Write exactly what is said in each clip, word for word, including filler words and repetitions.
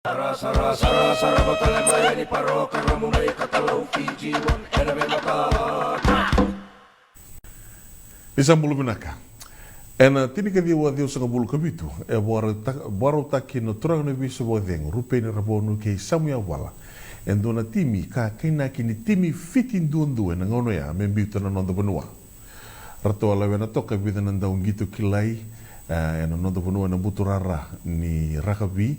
Sara, sara, sara, sara, vata tale mai ni parokaramu mai Katalau Fiji One, ena veimataka. Ni sa bula vinaka. Ena tinikaciwa ciwasagavulu ka vitu, e vakarautaka, vakarautaki na turaga na veisau vakacegu, Rupeni Ravonu kei Samu Yavala, e dua na timi ka kainaki ni timi fiti duadua ena gauna oya me biuta na noda vanua. Ratou a lewena toka e vica na dauqito kilai, e, ena noda vanua ena buturara ni rakavi,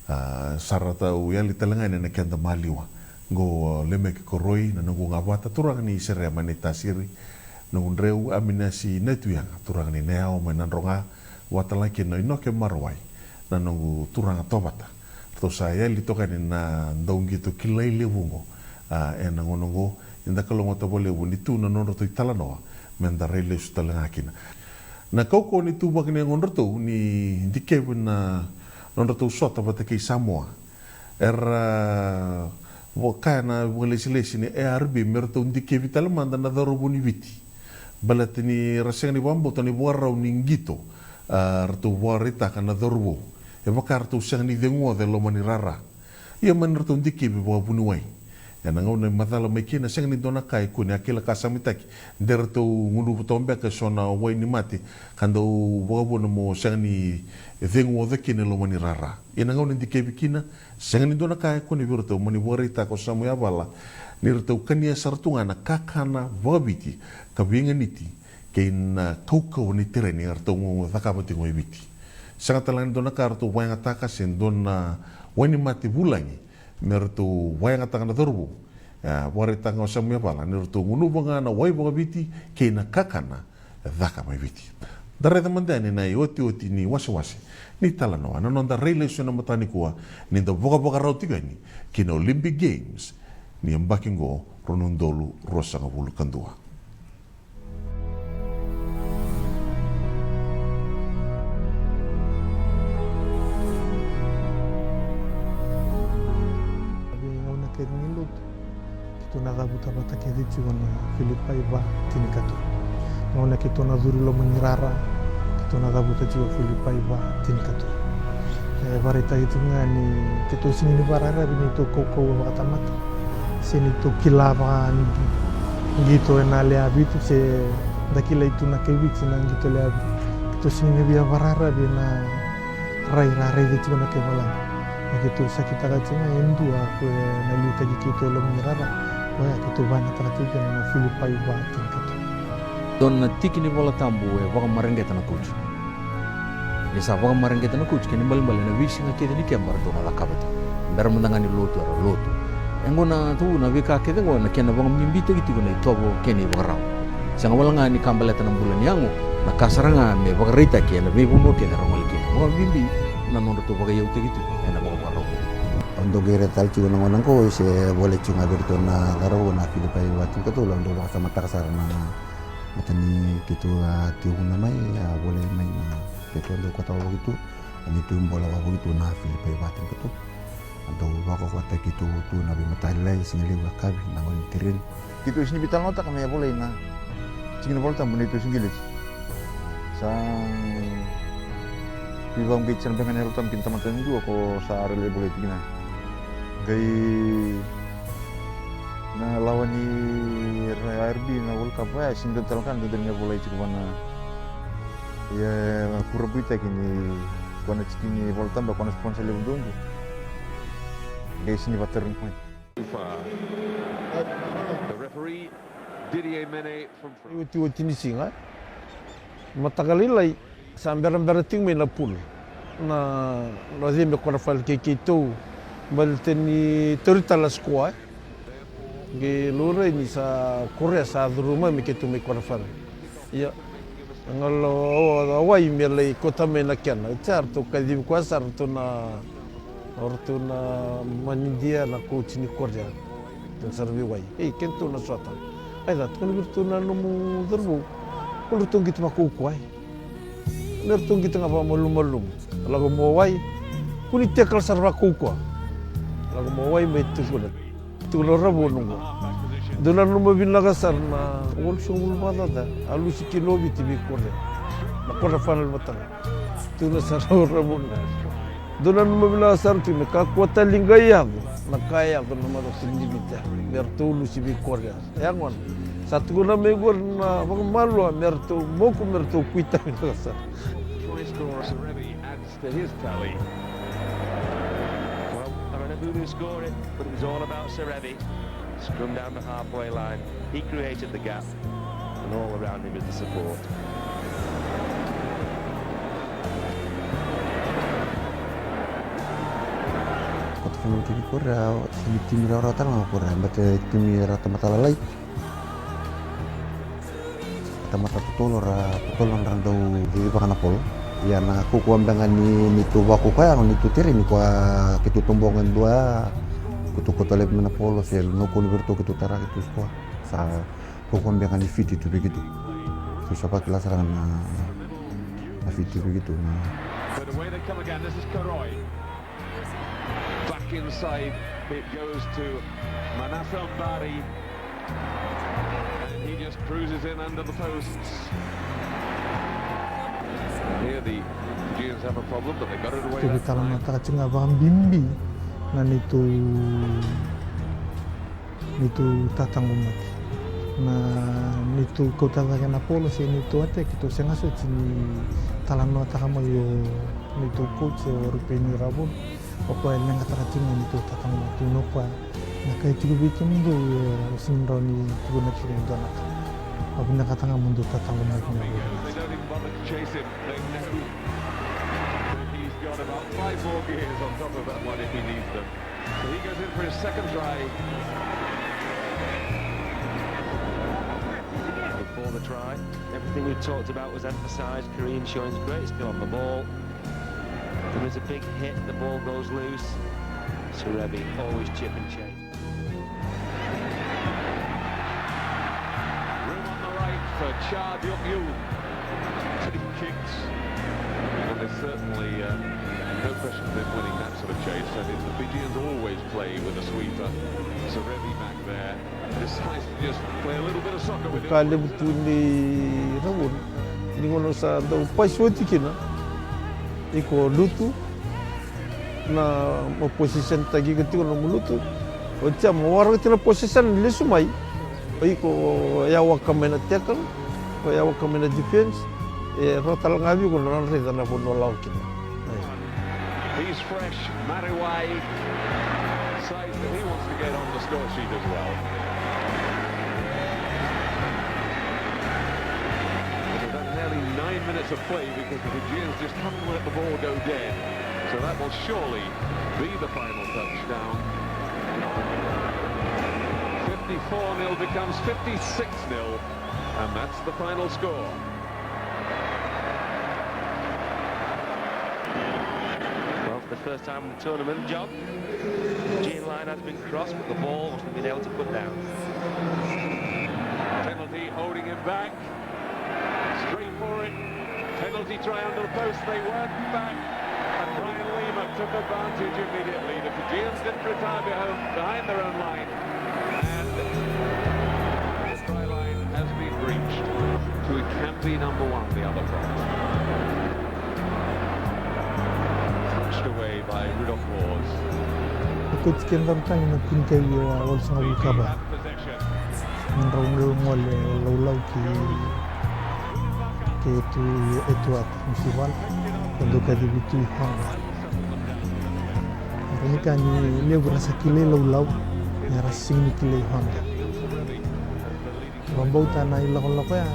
a, sa ratou yali tale ga yani ena keda maliwa. Qo, a, Lemeki Koroi, na noqu gavata, turaga ni Sere mai Naitasiri, noqu dreu Aminasi Naituyaga, turaga ni Nayawa mai Nadroga, vata tale kei na Inoke Marowai, na noqu turaga tovata. Ratou sa yali toka yani na dauqito kilai levu oqo, a, ena gauna oqo, eda kalougata vakalevu ni tu na nodratou italanoa, meda rai lesu tale ga kina. Na kaukauwa ni tuvaki ni yagodratou ni dikevi na nodratou sota vata kei Samoa. Era, a, vo-, kaya na vakalesilesi ni A R B me ratou dikevi tale mada na cauravou ni Viti. Baleta ni ra sega ni vakabauta na ivakarau ni qito, a, ratou vakaraitaka na cauravou. E vaka ratou sega ni cegu oca e loma ni rara. Ia mani ratou dikevi vakavuniwai. Ena gauna e macala mai kina, sega ni dua na ka e kune, a kila ka samitaki. De ratou gunuva toka beka eso na wai ni mate, ka dau vakavuna mo sega ni cegu oca kina e loma ni rara. Ia na gauna e dikevi kina, sega ni dua na ka e kune vei iratou, mani vakaraitaka o Samu Yavala, ni ratou kania sara tu ga na kakana vakaviti, ka veiganiti kei na kaukauwa ni tereni eratou cakava tiko e Viti. Sega tale ga ni dua na ka eratou vakayagataka se dua na wai ni mate vulagi me ratou vakayagataka na cauravou. E, vakaraitaka ga o Samu Yavala ni ratou gunuva ga na wai vakaviti kei na kakana e caka mai Viti. Da raica mada yani na iotioti ni wasewase ni talanoa, na noda rai lesu ena mataka nikua, ni da vakavakarau tiko yani ki na Olympic Games ni yabaki oqo, rua na udolu ruasagavulu ka dua. Veigauna kece ni lotu, keitou na cavuta vata kece tiko na Filipai va, tinikatolu. Gauna keitou na curu i loma ni rara, keitou na cavuta tiko Filipai va, tinikatolu. E vakaraitaki tiko ga ni keitou sega ni vakararavi ni neitou kaukauwa vakatamata, se neitou kila vakaqito ena lewe i Viti, se da kilai tu na kai Viti na qito lewe i Viti. Keitou sega ni via vakararavi ena rai ra raica tiko na kai valagi. Ia keitou sa kitaka tiko ga e dua ko e na liutaki keitou e loma ni rara, koya keitou vakayagataka tiko kina na Filipai va, tinikatolu. Dua na tiki ni Vola Tabu e vakamareqeta na coach. Ni sa vakamareqeta na coach, kena ibalebale na veisiga kece ni keba ratou na cakava tiko. Bera mada ga ni lotu era lotu. E qo na tu na veika kece qo na kena vakabibitaki tiko na itovo kei na ivakarau. Sega wale ga ni ka baleta na bula ni yago, na ka sara ga me vakaraitaki ena veivanua kece era gole kina. Vakabibi na nodratou vakaiyautaki tiko ena vakavakarau. Au dau qai raica tale tiko na gauna qo, se volai tiko ga vei iratou na cauravou na Filipai va, tinikatolu, au dau vakasamataka sara na mata ni keitou a tiko vuna mai, a volai mai na keitou dau kotaka vakavitu, a neitou ibola vakavitu na Filipai va, tinikatolu. A dau vakokotaki tu tu na veimataqali lai, sigalevu, yakavi, na gauna ni tereni. Keitou sega ni veitalanoataka me volai na tiki ni Vola Tabu neitou siqeleti. Sa veivakauqeti sara beka na Yalo Tabu kina tamata dua ko sa rai lai volai tiko kina. Qai na lawa ni R B na World Cup, e, sega ni dua tale ga na dodonu me volai tiko vua na, ia, kurabuitaki ni ko na tiki ni Vola Tabu, ko na sponsor levu duadua. Qai sega ni vakatereni mai. The referee, Didier Mene from France. Iotioti ni siga, mataka lailai, sa berabera tiko mai na pool. Na, na cei me quarter final kei keitou, baleta ni tauri tale na score, e. Qai laurai ni sa Korea sa curu mai me keitou mai quarter final. Ia, galo o, o Hawaii me lai kauta mai na kena. Oti ya ratou kacivi koya sara ratou na, o ratou na manidia na coach ni Korea. Tena sara vei Hawaii. Ei, kedatou na sota. Ai, ca, tukuna vei iratou na nomu cauravou. Ko ratou qito vakaukauwa, e. Me ratou qito ga vakamalumalumu. Lako mai Hawaii. Kua ni tackle sara vakaukauwa. Lako mai Hawaii mai tukuna. Tukuna o Ravonu qo. Dou nanuma vinaka sara na walusagavulu vakacaca a lusi kina o Viti vei Korea. Na quarter final vata ga. Tukuna sara o Ravonu. Dou nanuma vinaka sara tiko me kakua tale ni qai yaco na ka e yaco na macawa tinikalima, me ratou lusi vei Korea. E yaco gona. Sa tukuna mai qori na vakamalua me ratou moku, me ratou kuita vinaka sara. Try scorer Serevi adds to his tally. Well, I don't know who scored it, but it was all about Serevi. Scrum down the halfway line. He created the gap, and all around him is the support. Ko ta fano tiki Korea, sega ni timi rawarawa tale ga o Korea, baleta timi era tamata lalai. Tamata totolo ra, totolo na ra dau cicivaka na polo. Ia na kaukaua beka ni, ni tu vakaukaua, ni tu tereni koya keitou toboka e dua, keitou kauta laivi mai na polo, se na koni vei iratou keitou tara keitou sikoa. Sa kaukaua beka ni Fiti tu vei keitou. Keitou sa vakila sara ga na, na Fiti tu vei keitou na. But away they come again. This is Koroi. Back inside it goes to Manasa Mbari. And he just cruises in under the posts. Here the Fijians have a problem, but they got it away that time. Keitou talanoataka tiko ga vakabibi na neitou, neitou tataqomaki. Na neitou kauta cake na polo se neitou attack, keitou sega soti ni talanoataka mai o neitou coach o Rupeni Ravon. O koya e leqataka tiko ga neitou tataqomaki, tukuna o koya na ka e tiko vei kemudou, e, o sega ni rawa ni tukuna kina e dua na ka. Au vinakata ga mo dou tataqomaki mai vei. They don't even bother to chase him. They know that he's got about five more gears on top of that one if he needs them. So he goes in for his second try. Before the try, everything we've talked about was emphasised. Korean showing great skill on the ball. There is a big hit, the ball goes loose. Serevi always chip and chase. Room on the right for Cha Byung-yu. Free kicks. And there's certainly, uh, no question of him winning that sort of chase. And the Fijians always play with a sweeper. Serevi back there. Decides to just play a little bit of soccer with it. Ka levu tu ni Ravon, ni gauna sa dau pasi oti kina, iko lutu, na mo position taki iko tiko na mo lutu. Oti sa mo waraka tiko na position lesu mai. O iko yawaka mai na tackle, o yawaka mai na defense. E rawa tale ga vei iko na raica na vanua lako kina. He's fresh, Mariwai. Says that he wants to get on the score sheet as well. We've had nearly nine minutes of play because the Fijians just haven't let the ball go dead. So that will surely be the final touchdown. Fifty-four nil becomes fifty-six nil, and that's the final score. Well, for the first time in the tournament, John, the Fijian line has been crossed, but the ball wasn't been able to put down. Penalty holding him back. Straight for it. Penalty try under the post. They work back. And Brian Lima took advantage immediately. The Fijians didn't retire behind, behind their own line. And the try line has been breached. So it can be number one, the other prop. Touched away by Rudolf Moors. Ko tiko e dua na tagi na tinikalima, walusagavulu ka va. Fiji have possession. Drau gole laulau ki, ki Etu, Etihad Municipal, ka dau kacivi tu i Hawga. Ka ni ka ni levu ra sa kilai laulau, ia ra sega ni kilai Hawga. Vakabauta na ilakolako ya,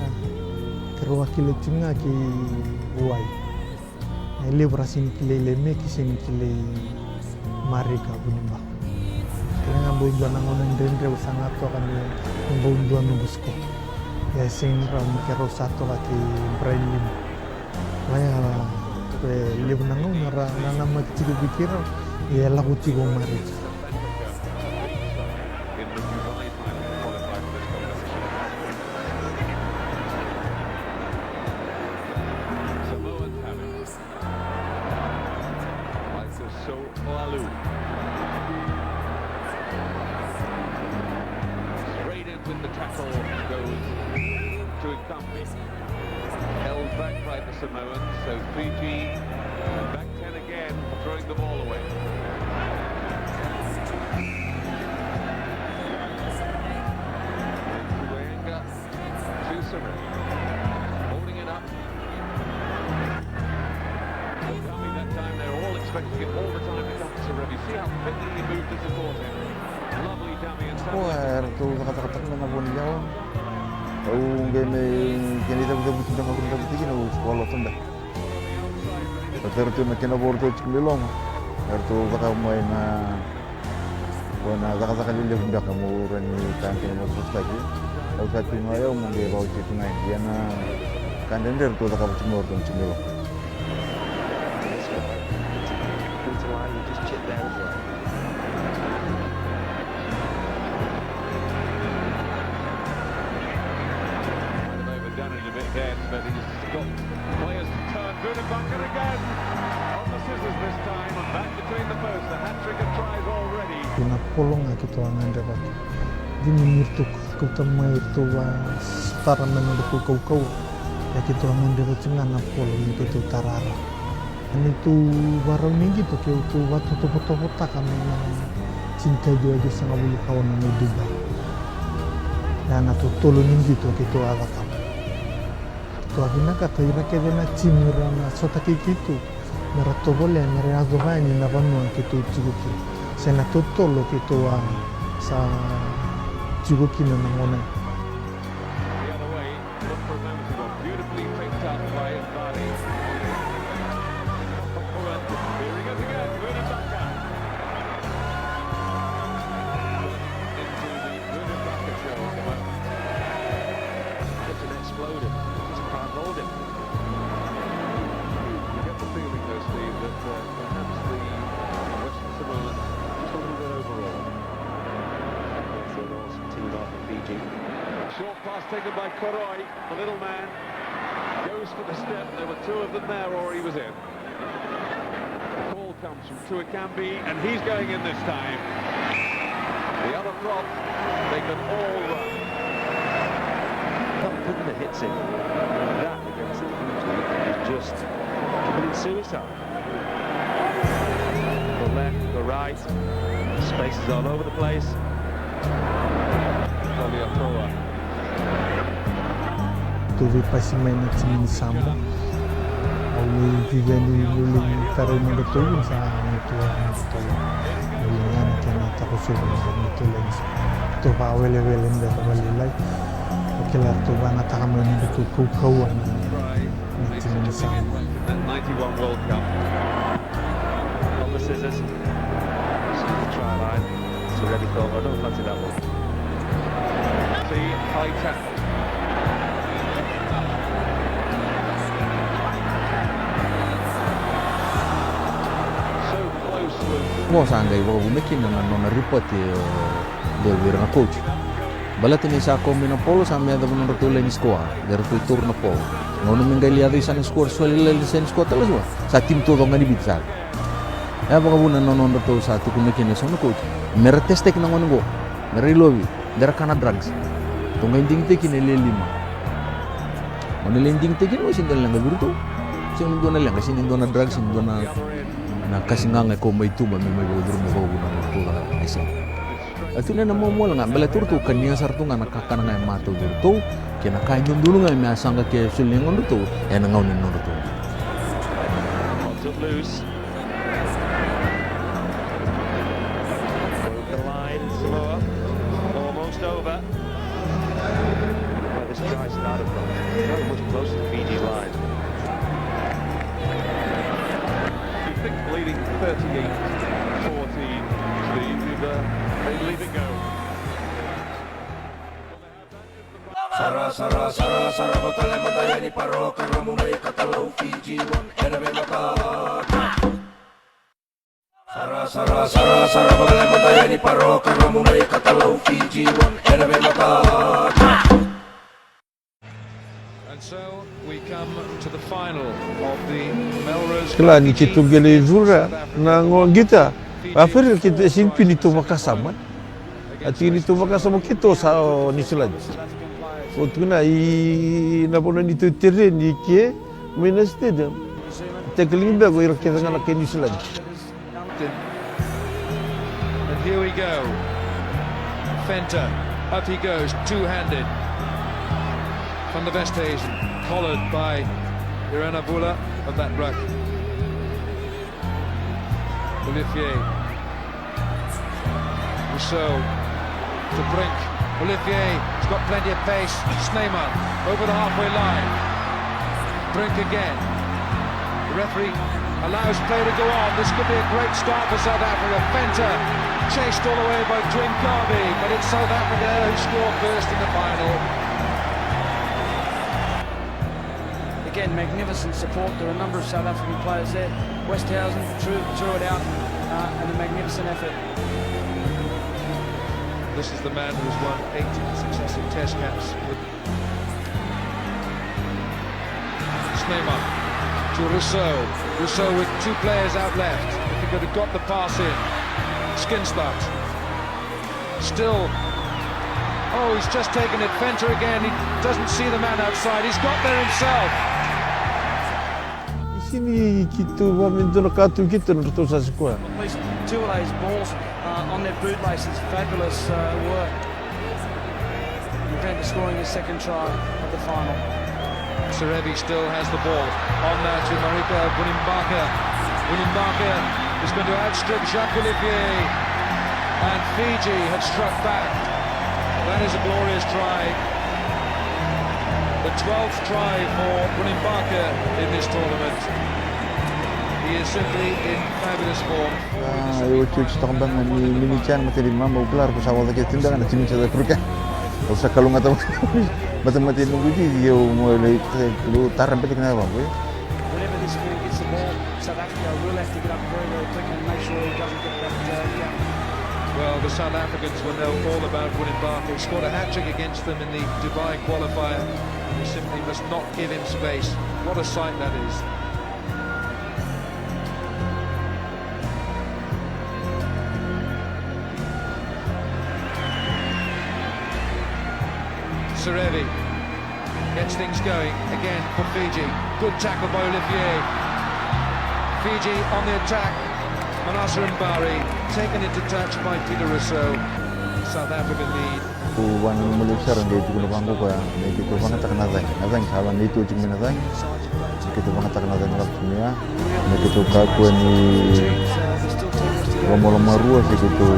keirau a kilai tiko ga ki Wai. E levu ra sega ni kilai Lemeki, sega ni kilai Marika, Vunibako. Kena ga bau dua na gauna dredre au sa ga toka ni bau dua noqu score. Ia e sega ni rawa ni keirau sa toka kei Brian Lima. Ia e levu na gauna ra nanamaki tiko vei keirau, ia e lako tiko o Marika. Samoans have it. Michael Soalalu. Straight in with the tackle goes to Ikambi. Held back by the Samoans, so Fiji back ten again. Throwing the ball away. Tuanga to Saremi. Holding it up. Dummy that time. They're all expecting it all the time to come to Saremi. See how quickly he moved to support him. Lovely dummy and Koya eratou cakacakataka mai na vo ni yawa. Au qai mai kena icavucavuti beka, au na cavuti kina, au vakaloto beka. Sa tara tu na kena vo ratou tiko mai loma. Eratou caka mai na, ko na cakacaka lelevu beka mo rawa ni ka kena mo tutaki. Au sa tu ga yau mo qai vakaoti tu ga yani. Ia na ka dredre ratou cakava tiko mai o ratou tiko mai loma. Into line, you just chip there as well. Might have overdone it a bit then, but he's got players to turn. Vunibaka again on the scissors this time, and back between the posts. A hat-trick of tries already. Ena polo ga keitou a gadreva tu. Dina ni ratou kauta mai, ratou vakasotara mai na nodratou kaukauwa. Ia keitou a gadreva tiko ga na polo me keitou tara rawa. Ena neitou vakarau ni qito keitou vakatovotovotaka mai na tini ka ciwa ciwasagavulu ka ono mai Dubai. Ia na totolo ni qito keitou a cakava. Keitou a vinakata ira kece na timi ra na sota kei keitou me ra tovolea me ra yacova yani na vanua keitou tiko kina. Se na totolo keitou a sa tiko kina na gauna. The other way, look for a moment ago, beautifully picked up by Mbadi. Here he goes again, Vunibaka. Into the Vunibaka show at the moment. Just an exploder, just can't hold him. You get the feeling, though, Steve, that, uh, perhaps the Western Samoans just a little bit overawed. That's the last team off of Fiji. Short pass taken by Koroi, the little man goes for the step. There were two of them there, or he was in. The ball comes from Tuikambi, and he's going in this time. The other prop, they can all run. Not putting the hits in. That against the Fiji is just committing suicide. The left, the right, spaces all over the place. Tauvi pasi mai na timi ni Samoa. Au ni vivi ni luli ni tarai nodratou sa ni tu na nodratou. Ni na kena takosovi na nodratou lenis. Tou vakawelewele beka vakalailai. O kila ratou vagataka mai nodratou kaukauwa na timi ni Samoa. That ninety-one World Cup. On the scissors. This is the try line. It's already thought, I don't fancy that one. See, high tackle. So close to. Qo sa qai vakavuna kina na nona ripoti o Del Vira na coach. Baleta ni sa kau mai na polo, sa mai yacova nodratou laini sikoa, eratou taura na polo. Gauna me qai lai yaco i sa na sikoa, so lailai sa na sikoa tale sikoa. Sa timi taucoko ga ni Viti sara. E vakavuna na nodratou sa tukuna kina eso na coach. Me ra testaki na gone qo. Me ra ilovi. De ra kana drugs. Tou qai digitaki kina e le lima. Gone lai digitaki kina, sega ni dua na leqa curu tu. Sega ni dua na leqa, sega ni dua na drugs, sega ni dua na, na kasi gaga e kau mai tuba me mai vakacuru me vakavuna nodratou caka na isema. A tu na momola ga, baleta ratou kania sara tu ga na kakana ga e matau vei ratou, kei na ka e dodonu ga me a saqa ke soli na yagodratou ena gauna ni nodratou. Lots of loose. Broke the line, Samoa. Almost over. Well, this try started from very much close to Fiji's line. You think leading thirty-eight fourteen, Steve, is, uh, they leave it go. Sarasara, sarasara, vata tale mada yani, parokaramu na iKatalau Fiji One ena veimataka. Sarasara, sarasara, vata tale mada yani, parokaramu na iKatalau Fiji One ena veimataka. And so we come to the final of the Melrose Cup. Kila ni keitou qai lai curu na qo qito. A fere keitou e sega ni tu ni tou vakasama. A tiki ni tou vakasama keitou sa o New Zealand. Ko tukuna i na vanua ni tou tereni ke mai na stadium. Tackling beka o ira kece ga na kai New Zealand. And here we go. Venter, up he goes, two-handed. Van der Westhuizen, collared by Iranavula of that ruck. Olivier. Rossouw to Brink. Olivier, he's got plenty of pace. Snyman over the halfway line. Brink again. The referee allows play to go on. This could be a great start for South Africa. Venter chased all the way by Twin Garvey, but it's South Africa who score first in the final. Again, magnificent support. There are a number of South African players there. Westhausen drew, drew it out, uh, and a magnificent effort. This is the man who's won eight successive Test caps. Snyman to Rossouw. Rossouw with two players out left. If he could have got the pass in. Skinstad. Still. Oh, he's just taken it. Venter again. He doesn't see the man outside. He's got there himself. Sini kitu va me dua na ka tu kitu na ratou sa sikoa. At least two of those balls, uh, on their bootlaces. Fabulous, uh, work. Uganda scoring his second try of the final. Serevi still has the ball. On now to Marika Vunibaka. Vunibaka is going to outstrip Jacques Olivier. And Fiji have struck back. That is a glorious try. The twelfth try for Vunibaka in this tournament. He is simply in fabulous form. A, e otioti toka beka ni miniti ya na matanimi, au kila ratou sa vakacaca kece tu beka na timi ni South Africa. Au sa kalougata matamata ni noqu iti, au mo lai tara beka kina vaqo. Whenever this ball gets the ball, South Africa will have to get up very, very quick and make sure he doesn't get that, uh, gap. Well, the South Africans were now all about Vunibaka. He scored a hat-trick against them in the Dubai qualifier. We simply must not give him space. What a sight that is. Serevi gets things going again for Fiji. Good tackle by Olivier. Fiji on the attack. Manasa Mbari taken into touch by Peter Rossouw. South Africa lead. Au vakananuma levu sara qai tukuna vaqo o koya me keitou vakayagataka na cagi. Na cagi sa va neitou tiko mai na cagi. Me keitou vakayagataka na cagi lako tiko mai ya. Me keitou kakua ni vakamalamalua se keitou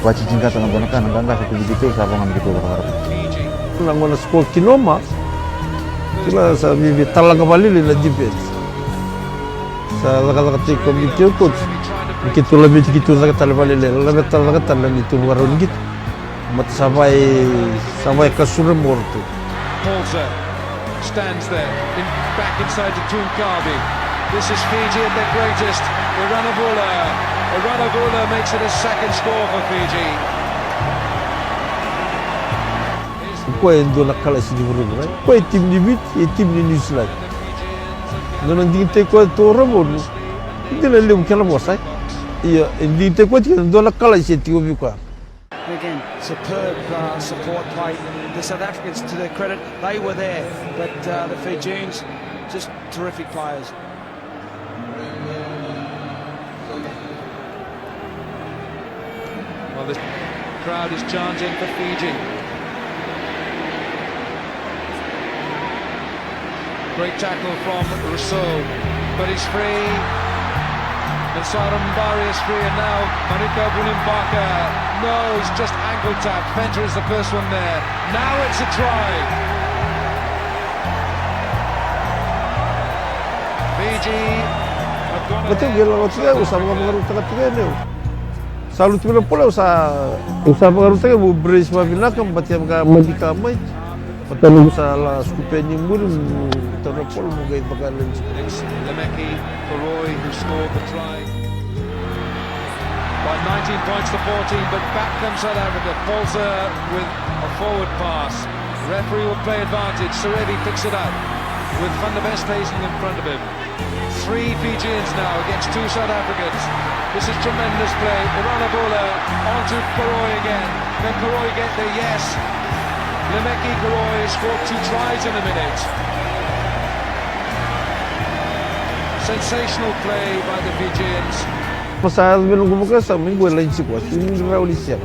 vakatitiqataka na dua na ka, na qaqa sa tu vei keitou, sa vaka me keitou cakacakataka. Na gauna sikoa kina o Ma, kila sa veiveitalaga vakalailai na defense. Sa cakacakataki koya me keitou coach. Me keitou laveti keitou cake tale vakalailai, laveta cake tale na neitou vakarau ni qito. Mata sa vai, sa vai kasura mo ratou. Paulsen stands there, in, back inside to Tunkavi. This is Fiji at their greatest. Iranavula. Iranavula makes it a second score for Fiji. O koya e dua na kalasi ni vuravura. O koya e timi ni Viti, e timi ni Niusiladi. Nona digitaki koya tu o Ravonu. Dina levu kena vosa. Ia, e digitaki koya tiko e dua na kalasi e tiko vei koya. Again, superb, uh, support play. The South Africans, to their credit, they were there, but, uh, the Fijians, just terrific players. Well, the crowd is chanting for Fiji. Great tackle from Rossouw, but he's free. And Sara Mbari is free, and now Marika Vunibaka. No, he's just ankle tapped. Venter is the first one there. Now it's a try. Fiji have gone ahead. Sa lutu mai na pole, au sa, au sa vakarautaka meu brace vakavinaka, baleta e vaka madika mai. Baleta niu sa la scoop yani muri, meu taura na pole meu qai vakalenji. It's Lemeki Koroi who scored the try. By nineteen points to fourteen, but back comes South Africa. Polzer with a forward pass. Referee will play advantage. Serevi picks it up with Van der Westhuizen in front of him. Three Fijians now against two South Africans. This is tremendous play. Iranavula onto Koroi again. Can Koroi get there? Yes. Lemeki Koroi scored two tries in a minute. Sensational play by the Fijians. Ko sa yaco me noqu vakasama, iqo e laini sikoa, sega ni rawa ni sega.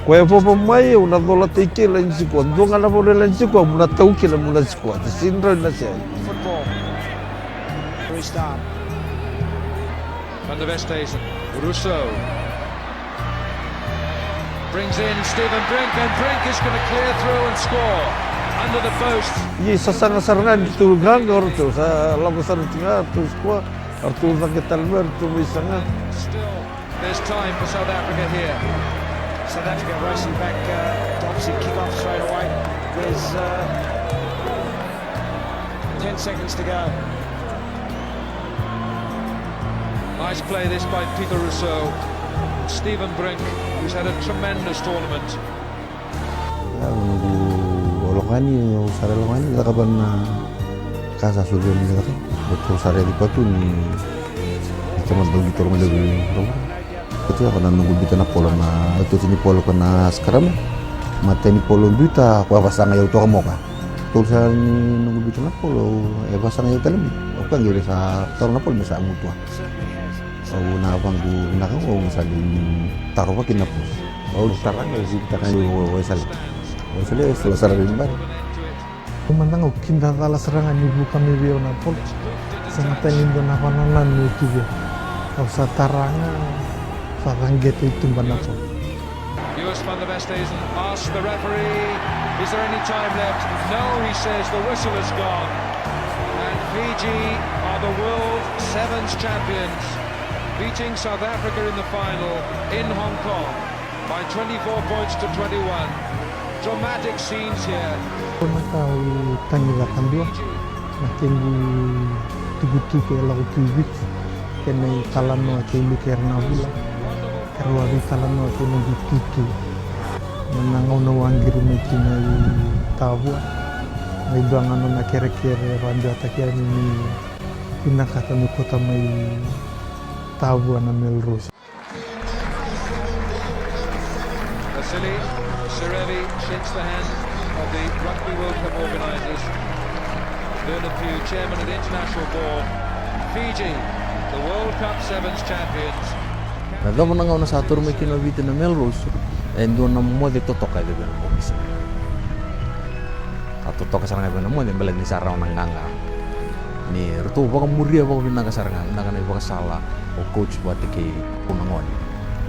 Ko e vova mai, au na cola tei kei laini sikoa, dua ga na voro e laini sikoa, mo na tau kina mo na sikoa, sega ni rawa ni na sega. Football. Restart. Van der Westhuizen, Rossouw. Brings in Stephen Brink, and Brink is gonna clear through and score under the post. Ia, sa saga sara ga ni tu qaqa o ratou, sa lako sara tu ga, ratou score, ratou cake tale mai, ratou mai saga. Still, there's time for South Africa here. South Africa racing back, uh, to obviously kick off straight away. There's, uh, ten seconds to go. Nice play this by Pieter Rossouw. Stephen Brink, who's had a tremendous tournament. Au noqu lako yani, au sara lako yani, cakava na ka sa solia ni caka. Au sara yaci vatu ni tamata dau qito loga levu. Koto ya ko na noqu biuta na polo, na toci ni polo ko na scrum. Matai ni polo biuta ko a vasaga i au toka moka. Tolu sa ni noqu biuta na polo e vasaga i au tale mai. Au ka qai sa toro na polo me sa mutua. Au na vaqu vinaka au sa qai taro vaki na polo. Au tara ga au zikitaka ni au waisale. Waisale e sala sara vei bari. Au mada ga au kidacala sara ga ni vuka mai vei au na polo. Sega tale ni dua na vanananu e tu vei au. Au sa tara ga, sa caqeta i tuba na polo. Joost van der Westhuizen asks the referee, is there any time left? No, he says, the whistle has gone. And Fiji are the world sevens champions, beating South Africa in the final in Hong Kong by twenty-four points to twenty-one. Dramatic scenes here. Ko na ka au tagi cakadua na kequ tukutuku e lako tu i Viti, kei na italanoa kei Luke Ernavula, keirau a veitalanoa kei na noqu itutu. Na gauna au a qiri mai kina i Tavua, na i dua ga nona kerekere e vakadewataki yani ni vinakata meu kauta mai Tavua na Melrose. Vasili Serevi shakes the hand of the Rugby World Cup organisers. Bernard Pugh, chairman of the international board. Fiji, the World Cup Sevens champions. Na cava na gauna sa taura mai kina o Viti na Melrose, e dua na moce totoka e vei na bogi sara. Sa totoka sara ga vei na moce, baleta ni sa rawa na qaqa. Ni ratou vakamuria vakavinaka sara ga, vinaka na ivakasala o coach vata kei na gone.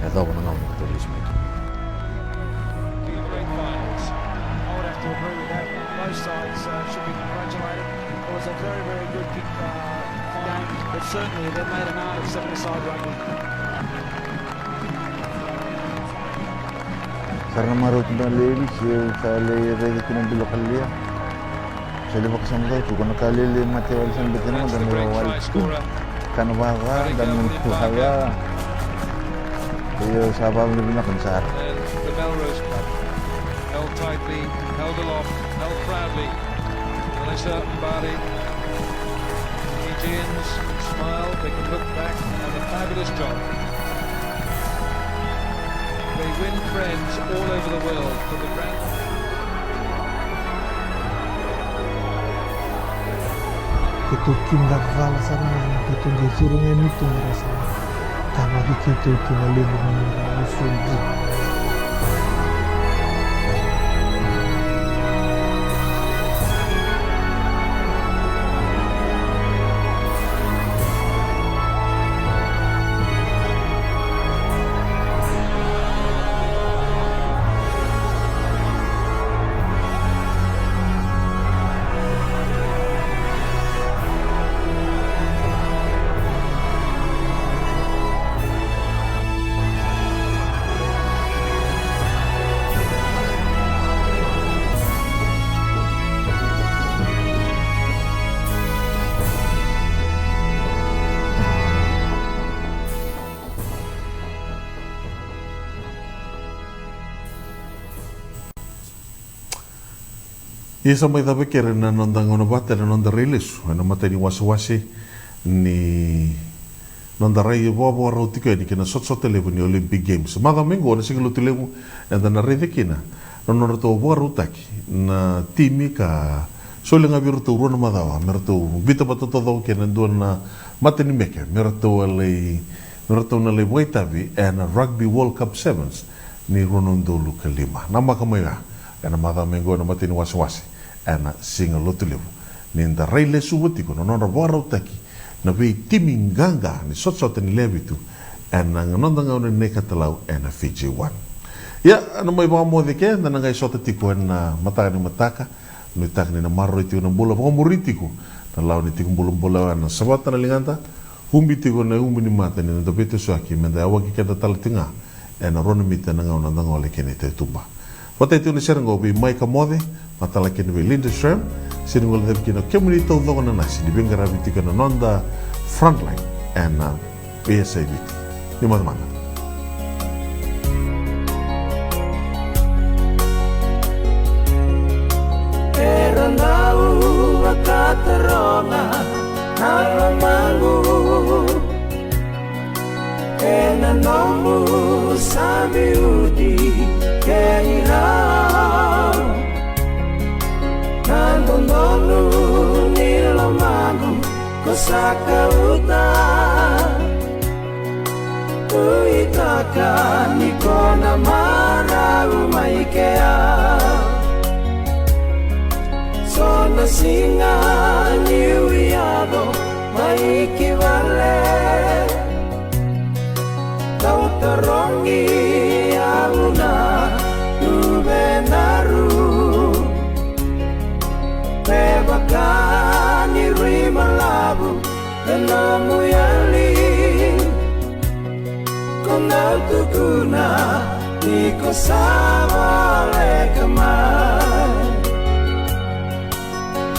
E yacova na gauna ratou lesu mai kina. Great finals. I would have to agree with that. Both sides, uh, should be congratulated. It was a very, very good kick, uh, game, but certainly they made an art of seven-a-side rugby. Sa ra na marau tu na leli, se sa lai raica kina bilo kalia. Sa lai vakasama tu ko na ka lele mate wale sa na bete na mada me wale tu. Ka na vaka da me tu hala. Io sa vavinavinaka ni sa ra. And the Melrose Cup, held tightly, held aloft, held proudly. Melissa Mbari. Fijians smile, they can look back and have a fabulous job. They win friends all over the world for the brand. Keitou kidacala sara ga, keitou qai curu ga ni tu ga ra sara. Tavaki keitou tu na levu ni ra usugi. Ia sa mai cava kere na noda gauna vata ena noda rai lesu ena matai ni wasewase ni noda rai e vakavakarau tiko yani kei na sotasota levu ni Olympic Games. Macawa mai oqo na siga Lotulevu eda na raica kina na nodratou vakarautaki na timi ka Soli ga vei iratou rua na macawa me ratou biuta vata taucoko kei na dua na mata ni meke me ratou a lai, me ratou na lai vakaitavi ena Rugby World Cup Sevens ni rua na udolu ka lima. Namaka mai ga ena macawa mai qo na mata ni wasewase ena Siga Lotulevu ni da rai lesuva tiko na nodra vakarautaki na veitimi qaqa ni sotasota ni lewe vitu ena noda gauna ni Naikatalau ena Fiji One. Ia, na mai vakamoce ke da na qai sota tiko ena mataka ni mataka. Nuitaka ni na maroroi tiko na bula, vakamuri tiko na lawa ni tiko bulabula. Ena savata na ligada, ubi tiko na ubi ni mata ni da veitosoyaki me da yawaki keda tale tiko ga ena rua na mita na gauna da gole kina i tautuba. Vatai tiko na sere oqo vei Maika Moce, matala kina vei Linda Schramm, se ni gole cavi kina kemuni taucoko na nasi ni veiqaravi tiko ena noda frontline ena A S I Viti. Ni moce mada. Era dau vakataroga na lomaqu ena nomu sa biuti kei rau. Na dodonu ni lomaqu ko sa kauta. Nuitaka ni ko na marau mai kea. So na siga niu yaco mai ki vale. Dau tarogi au na luvedaru. Me vaka ni rui balavu e nomu yali. Ko dau tukuna ni ko sa voleka mai.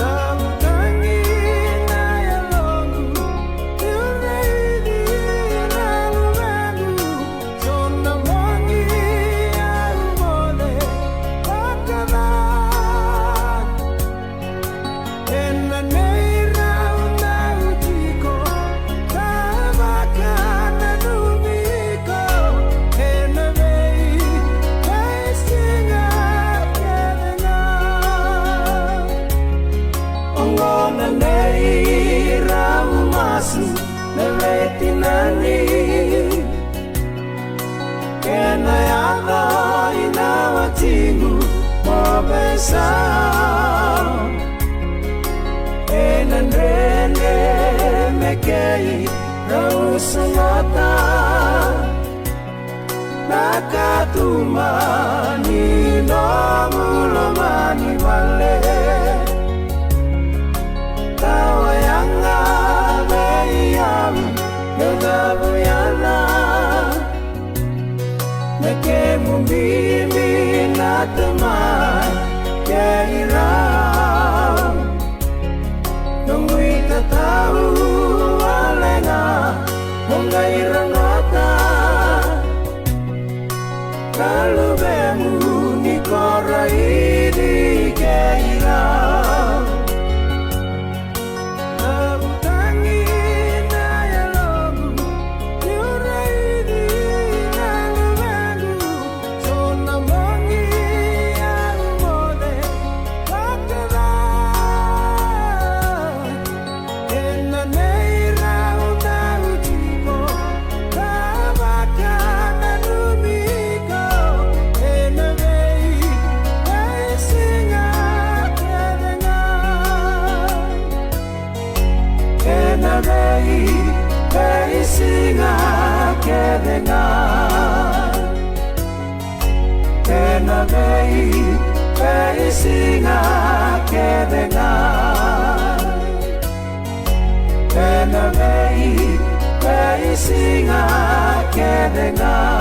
Dau tagi na yaloqu, niu raici na luvequ. So na bogi au moce vakacava. Ena neirau dau tiko, ka vakananumi iko, ena vei, veisiga kece ga. Oqo na neirau masu, na veitinani. Kena yaco ina watiqu mo veisau. Ena dredre me keirau sogota na katuba ni nomu loma ni vale. Tawa yaga vei au meu cavu yana. Na kemu bibi na tamai kei rau. Noqu itatau wale ga mo qai rogota. Ka luvemu ni ko raici kei rau. Au tagi na yaloqu, niu raici na luvequ. So na bogi au moce vakacava. Ena neirau dau tiko, ka vakananumi iko, ena vei, veisiga kece ga. Ena vei, veisiga kece ga. Ena vei, veisiga kece ga. Ena vei, veisiga kece ga.